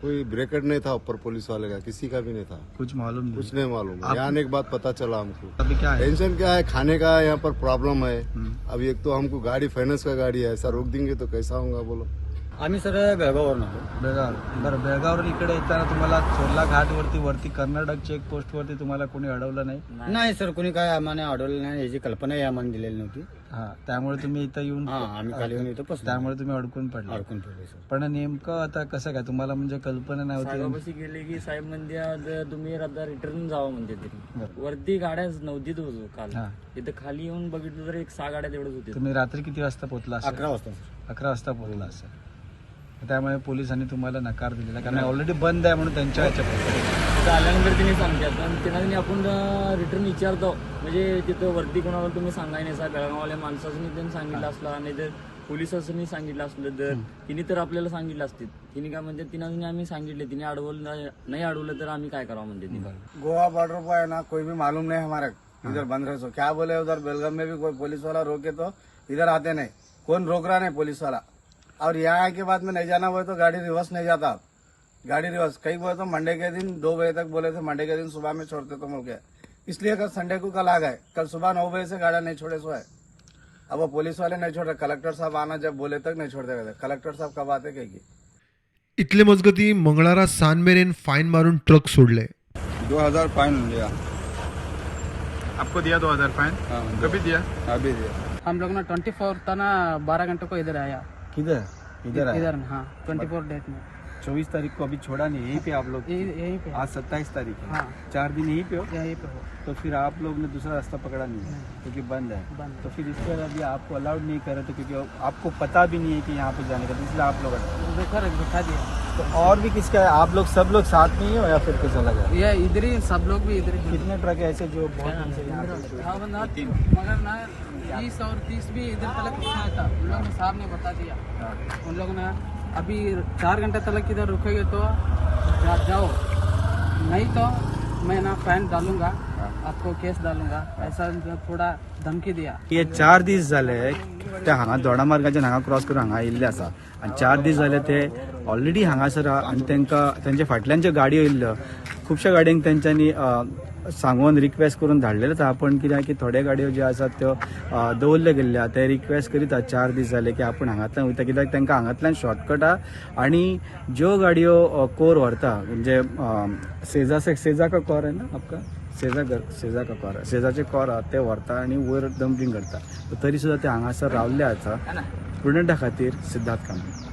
कोई ब्रेकेट नहीं था ऊपर पुलिस वाले का, किसी का भी नहीं था। कुछ मालूम नहीं। कुछ नहीं मालूम। यहाँ आने के बाद पता चला हमको। अभी क्या है? टेंशन क्या है, खाने का यहाँ पर प्रॉब्लम है। अभी एक तो हमको गाड़ी फाइनेंस का गाड़ी है, ऐसा रोक देंगे तो कैसा होगा, बोलो। आम्ही सर बेळगाववरून आलो। बेळगाव। बरं, बेळगावरून इकडे येताना तुम्हाला चोरला घाटवरती वरती कर्नाटक चेक पोस्टवरती तुम्हाला कोणी अडवलं नाही? नाही सर, कोणी काय आम्हाला अडवलं नाही, याची कल्पनाही आम्हाला दिलेली नव्हती। हा, त्यामुळे तुम्ही इथं येऊन हा, आम्ही खाली येऊन इथं बसलो। त्यामुळे तुम्ही अडकून पडला। अडकून पडले सर। पण नेमकं आता कसं काय, तुम्हाला म्हणजे कल्पना नव्हती? साहेबापाशी गेले की साहेब म्हणते, आज तुम्ही आता रिटर्न जावा म्हणते तरी। बरं. वरती गाड्याच नव्हतीच होतो काल। हा. इथं खाली येऊन बघितलं तर एक सहा गाड्या तेवढ्याच होत्या। तुम्ही रात्री किती वाजता पोहोचला असेल? 11 वाजता सर। 11 वाजता पोहोचला असेल। त्यामुळे पोलिसांनी तुम्हाला नकार दिलेला, कारण ऑलरेडी बंद आहे म्हणून त्यांच्या ह्याच्यात। तिथं आल्यानंतर तिने सांगतात आणि त्यांना आपण रिटर्न विचारतो, म्हणजे तिथं वरती कोणाला तुम्ही सांगाय नाही साहेब, बेळगाववाल्या माणसाने त्यांनी सांगितलं असलं, नाही तर पोलिसांनी सांगितलं असलं तर तिने तर आपल्याला सांगितलं असते। तिने काय म्हणते, तिने आम्ही सांगितले, तिने अडवलं नाही, नाही अडवलं तर आम्ही काय करावं म्हणते तिने। गोवा बॉर्डर पर है ना, कोई भी मालूम नहीं हमारा। इधर बंद रहे सो क्या बोले, उधर बेलगाम में भी कोई पुलिस वाला रोके तो इधर आते नहीं, कौन रोक रहा नहीं पुलिस वाला। और यहाँ के बाद में नहीं जाना बोले तो गाड़ी रिवर्स नहीं जाता। गाड़ी रिवर्स कई बोले तो मंडे के दिन 2 बजे तक बोले थे, मंडे के दिन सुबह में छोड़ते तो मिल गया। इसलिए कल संडे को कल आ गए, कल सुबह 9 बजे से गाड़ा नहीं छोड़े सो है। अब वो पुलिस वाले नहीं छोड़ रहे, कलेक्टर साहब आना जब बोले तक नहीं छोड़ते रहते। कलेक्टर साहब कब आते कहेगी। इतले मजगतीं, मंगळारा सांज मेरेन फायन मारून ट्रक सोडले। 2000 फाइन लिया। आपको दिया 2000 फाइन? हाँ। कभी दिया? अभी दिया। हम लोग ना 24 था ना, 12 घंटे को इधर आया। किधर इधर आया? इधर, हाँ, 24 डेट में। 24 तारीख को अभी छोड़ा नहीं, यहीं पे आप लोग? यहीं पे। आज 27 तारीख है। हाँ। 4 दिन यहीं पे हो? यहीं पे हो। तो फिर आप लोग ने दूसरा रास्ता पकड़ा नहीं है, क्योंकि बंद है? बंद। तो फिर इसके अभी आपको अलाउड नहीं कर रहे, तो क्योंकि आपको पता भी नहीं है कि यहाँ पे जाने का, तो इसलिए आप लोग अटके। देखो, बिठा दिया। तो और भी किसका है? आप लोग सब लोग साथ में ही हो या फिर कुछ अलग है? ये इधर ही, सब लोग भी इधर ही। कितने ट्रक ऐसे जो बहुत दिन से यहाँ पे? हाँ, बंदा, मगर ना 20 और 30 भी इधर तलक रुका था। उन लोगों ने, साहब ने बता दिया। उन लोगों ने अभी 4 घंटे तलक इधर रुकेंगे तो जाओ, नहीं तो मैं ना फाइन डालूंगा, आपको केस डालूंगा, ऐसा थोड़ा धमकी दिया। हे 4 दीस जाले ते हांगा दोडामार्गाच्यान हांगा क्रॉस करून हांगा येयल्ले आसा आनी 4 दीस जाले ते ऑलरेडी हांगासर आहा। आनी तांकां तेंच्या फाटल्यान ज्यो गाडयो येयल्ल्यो, खुबश्या गाडयांक तेंच्यांनी सांगून रिक्वेस्ट करून धाडलेलेच आहा, पण कित्याक की थोड्यो गाडयो ज्यो आसात त्यो दवरल्यो गेल्ल्यो आहा। ते रिक्वेस्ट करीत 4 दीस जाले की आपूण हांगांतल्यान वयता, कित्याक तांकां हांगांतल्यान शॉर्टकट आहा। आनी ज्यो गाडयो कोर व्हरता, म्हणजे सेजा, सेजा का कोर आहे ना आपका, सेजा घर, सेजा का कोर, सेजाचे कोर आहा ते व्हरता आनी वयर डंपींग करता, तरी सुद्दां ते हांगासर रावल्ले आसा। प्रुडंटा खातीर सिद्धार्थ कांबळे।